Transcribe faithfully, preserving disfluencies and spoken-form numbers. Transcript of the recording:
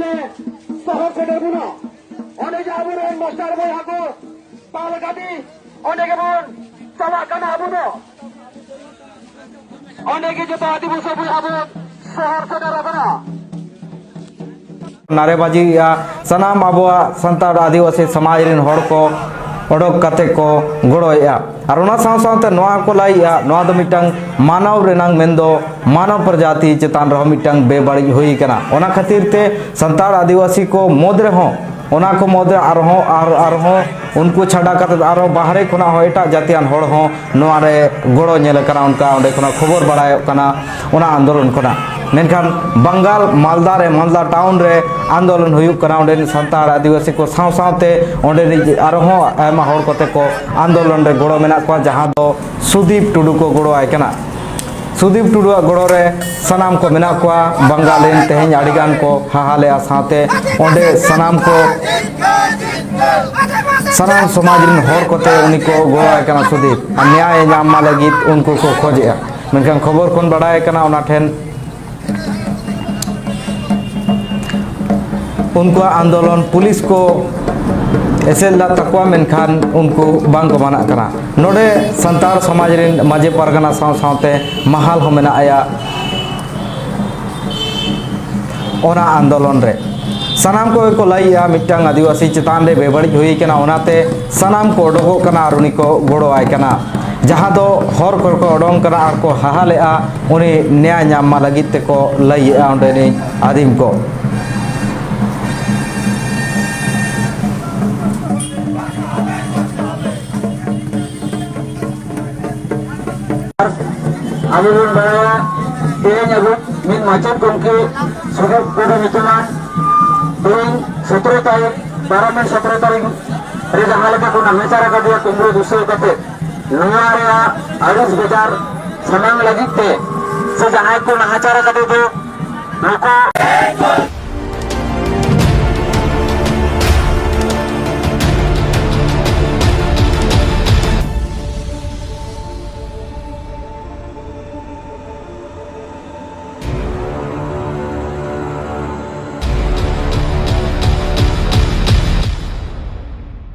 ᱞᱮ ᱥᱚᱦᱚᱨ ᱥᱮᱴᱮᱨ ᱵᱚᱱᱟ᱾ ᱚᱸᱰᱮ ᱡᱮ ᱟᱵᱚᱨᱮᱱ ᱢᱟᱥᱴᱟᱨ ᱵᱚᱭᱦᱟ ᱠᱚ ᱯᱟᱞ ᱜᱟᱹᱰᱤ, ᱚᱸᱰᱮ ᱜᱮᱵᱚᱱ ᱪᱟᱞᱟᱜ ᱠᱟᱱᱟ ᱟᱵᱚ ᱫᱚ᱾ ᱚᱸᱰᱮ ᱜᱮ ᱡᱚᱛᱚ ᱟᱹᱫᱤᱵᱟᱹᱥᱤ ᱵᱚᱭᱦᱟ ᱵᱚᱱ ᱥᱚᱦᱚᱨ ᱥᱮᱴᱮᱨ ᱟᱠᱟᱱᱟ᱾ ᱱᱟᱨᱮᱵᱟᱡᱤᱭᱮᱫᱼᱟ, ᱥᱟᱱᱟᱢ ᱟᱵᱚᱣᱟᱜ ᱥᱟᱱᱛᱟᱲ ᱟᱹᱫᱤᱵᱟᱹᱥᱤ ᱥᱚᱢᱟᱡᱽ ᱨᱮᱱ ᱦᱚᱲ ᱠᱚ ᱚᱰᱚᱠ ᱠᱟᱛᱮ ᱠᱚ ᱜᱚᱲᱚᱭᱮᱫᱼᱟ᱾ ᱟᱨ ᱚᱱᱟ ᱥᱟᱶ ᱥᱟᱶᱛᱮ ᱱᱚᱣᱟ ᱠᱚ ᱞᱟᱹᱭᱮᱫᱼᱟ, ᱱᱚᱣᱟ ᱫᱚ ᱢᱤᱫᱴᱟᱝ ᱢᱟᱱᱟᱣ ᱨᱮᱱᱟᱜ, ᱢᱮᱱᱫᱚ ᱢᱟᱱᱚᱵ ᱯᱨᱚᱡᱟᱛᱤ ᱪᱮᱛᱟᱱ ᱨᱮᱦᱚᱸ ᱢᱤᱫᱴᱟᱝ ᱵᱮᱵᱟᱹᱲᱤᱡ ᱦᱩᱭ ᱟᱠᱟᱱᱟ᱾ ᱚᱱᱟ ᱠᱷᱟᱹᱛᱤᱨ ᱛᱮ ᱥᱟᱱᱛᱟᱲ ᱟᱹᱫᱤᱵᱟᱹᱥᱤ ᱠᱚ ᱢᱩᱫᱽ ᱨᱮᱦᱚᱸ, ᱚᱱᱟ ᱠᱚ ᱢᱩᱫᱽ ᱨᱮ ᱟᱨᱦᱚᱸ, ᱟᱨ, ᱟᱨᱦᱚᱸ ᱩᱱᱠᱩ ᱪᱷᱟᱰᱟ ᱠᱟᱛᱮ ᱟᱨᱦᱚᱸ ᱵᱟᱦᱨᱮ ᱠᱷᱚᱱᱟᱜ ᱦᱚᱸ ᱮᱴᱟᱜ ᱡᱟᱹᱛᱤᱭᱟᱱ ᱦᱚᱲ ᱦᱚᱸ ᱱᱚᱣᱟ ᱨᱮ ᱜᱚᱲᱚ ᱧᱮᱞ ᱟᱠᱟᱱᱟ, ᱚᱱᱠᱟ ᱚᱸᱰᱮ ᱠᱷᱚᱱᱟᱜ ᱠᱷᱚᱵᱚᱨ ᱵᱟᱲᱟᱭᱚᱜ ᱠᱟᱱᱟ ᱚᱱᱟ ᱟᱱᱫᱳᱞᱚᱱ ᱠᱷᱚᱱᱟᱜ᱾ ᱢᱮᱱᱠᱷᱟᱱ ᱵᱟᱝᱜᱟᱞ ᱢᱟᱞᱫᱟ ᱨᱮ, ᱢᱟᱞᱫᱟ ᱴᱟᱣᱩᱱ ᱨᱮ ᱟᱱᱫᱳᱞᱚᱱ ᱦᱩᱭᱩᱜ ᱠᱟᱱᱟ᱾ ᱚᱸᱰᱮᱱ ᱥᱟᱱᱛᱟᱲ ᱟᱹᱫᱤᱵᱟᱹᱥᱤ ᱠᱚ ᱥᱟᱶ ᱥᱟᱶᱛᱮ ᱚᱸᱰᱮᱱᱤᱡ ᱟᱨᱦᱚᱸ ᱟᱭᱢᱟ ᱦᱚᱲ ᱠᱚᱛᱮ ᱠᱚ ᱟᱱᱫᱳᱞᱚᱱ ᱨᱮ ᱜᱚᱲᱚ ᱢᱮᱱᱟᱜ ᱠᱚᱣᱟ, ᱡᱟᱦᱟᱸ ᱫᱚ ᱥᱩᱫᱤᱯ ᱴᱩᱰᱩ ᱠᱚ ᱜᱚᱲᱚ ᱟᱭ ᱠᱟᱱᱟ᱾ ᱥᱩᱫᱤᱯ ᱴᱩᱰᱩᱣᱟᱜ ᱜᱚᱲᱚ ᱨᱮ ᱥᱟᱱᱟᱢ ᱠᱚ ᱢᱮᱱᱟᱜ ᱠᱚᱣᱟ᱾ ᱵᱟᱝᱜᱟᱞ ᱨᱮᱱ ᱛᱮᱦᱮᱧ ᱟᱹᱰᱤ ᱜᱟᱱ ᱠᱚ ᱦᱟᱦᱟ ᱞᱮᱜᱼᱟ, ᱥᱟᱶᱛᱮ ᱚᱸᱰᱮ ᱥᱟᱱᱟᱢ ᱠᱚ, ᱥᱟᱱᱟᱢ ᱥᱚᱢᱟᱡᱽ ᱨᱮᱱ ᱦᱚᱲ ᱠᱚᱛᱮ ᱩᱱᱤ ᱠᱚ ᱜᱚᱲᱚ ᱟᱭ ᱠᱟᱱᱟ ᱥᱩᱫᱤᱯ, ᱟᱨ ᱱᱮᱭᱟᱭ ᱧᱟᱢ ᱢᱟ ᱞᱟᱹᱜᱤᱫ ᱩᱱᱠᱩ ᱠᱚ ᱠᱷᱚᱡᱮᱜᱼᱟ᱾ ᱢᱮᱱᱠᱷᱟᱱ ᱠᱷᱚᱵᱚᱨ ᱠᱷᱚᱱ ᱵᱟᱰᱟᱭ ᱠᱟᱱᱟ, ᱚᱱᱟ ᱴᱷᱮᱱ ᱩᱱᱠᱩᱣᱟᱜ ᱟᱱᱫᱳᱞᱚᱱ ᱯᱩᱞᱤᱥ ᱠᱚ ᱮᱥᱮᱫ ᱞᱮᱫ ᱛᱟᱠᱚᱣᱟ, ᱢᱮᱱᱠᱷᱟᱱ ᱩᱱᱠᱩ ᱵᱟᱝ ᱠᱚ ᱢᱟᱱᱟᱜ ᱠᱟᱱᱟ᱾ ᱱᱚᱰᱮ ᱥᱟᱱᱛᱟᱲ ᱥᱚᱢᱟᱡᱽ ᱨᱮᱱ ᱢᱟᱹᱡᱷᱤ ᱯᱟᱨᱜᱟᱱᱟ ᱥᱟᱶ ᱥᱟᱶᱛᱮ ᱢᱟᱦᱟᱞ ᱦᱚᱸ ᱢᱮᱱᱟᱜ ᱟᱭᱟ ᱚᱱᱟ ᱟᱱᱫᱳᱞᱚᱱ ᱨᱮ᱾ ᱥᱟᱱᱟᱢ ᱠᱚᱜᱮ ᱠᱚ ᱞᱟᱹᱭᱮᱜᱼᱟ, ᱢᱤᱫᱴᱟᱝ ᱟᱹᱫᱤᱵᱟᱹᱥᱤ ᱪᱮᱛᱟᱱ ᱨᱮ ᱵᱮᱵᱟᱹᱲᱤᱡ ᱦᱩᱭ ᱠᱟᱱᱟ, ᱚᱱᱟᱛᱮ ᱥᱟᱱᱟᱢ ᱠᱚ ᱚᱰᱚᱠᱚᱜ ᱠᱟᱱᱟ ᱟᱨ ᱩᱱᱤ ᱠᱚ ᱜᱚᱲᱚ ᱟᱭ ᱠᱟᱱᱟ᱾ ᱡᱟᱦᱟᱸ ᱫᱚ ᱦᱚᱨ ᱠᱚᱨᱮ ᱠᱚ ᱚᱰᱚᱝ ᱠᱟᱱᱟ ᱟᱨ ᱠᱚ ᱦᱟᱦᱟ ᱞᱮᱜᱼᱟ, ᱩᱱᱤ ᱱᱮᱭᱟᱭ ᱧᱟᱢ ᱢᱟ ᱞᱟᱹᱜᱤᱫ ᱛᱮᱠᱚ ᱞᱟᱹᱭᱮᱜᱼᱟ ᱚᱸᱰᱮᱱᱤᱡ ᱟᱹᱫᱤᱢ ᱠᱚ᱾ ᱟᱵᱚ ᱵᱚᱱ ᱵᱟᱲᱟᱭᱟ, ᱛᱮᱦᱮᱧ ᱟᱵᱚ ᱢᱤᱫ ᱢᱟᱪᱮᱫ ᱜᱚᱢᱠᱮ ᱥᱩᱫᱤᱯ ᱴᱩᱰᱩ ᱧᱩᱛᱩᱢᱟᱱ ᱛᱮᱦᱮᱧ ᱥᱚᱛᱨᱚ ᱛᱟᱹᱨᱤᱠᱷ, ᱯᱟᱨᱚᱢᱮᱱ ᱥᱚᱛᱨᱚ ᱛᱟᱹᱨᱤᱠᱷ ᱨᱮ ᱡᱟᱦᱟᱸ ᱞᱮᱠᱟ ᱠᱚ ᱱᱟᱦᱟᱪᱟᱨ ᱟᱠᱟᱫᱮᱭᱟ ᱠᱩᱢᱵᱽᱲᱩ ᱫᱩᱥᱟᱹᱣ ᱠᱟᱛᱮ, ᱱᱚᱣᱟ ᱨᱮᱭᱟᱜ ᱟᱹᱲᱤᱥ ᱵᱮᱡᱟᱨ ᱥᱟᱢᱟᱝ ᱞᱟᱹᱜᱤᱫ ᱛᱮ ᱥᱮ ᱡᱟᱦᱟᱸᱭ ᱠᱚ ᱱᱟᱦᱟᱪᱟᱨ ᱟᱠᱟᱫᱮ ᱫᱚ ᱱᱩᱠᱩ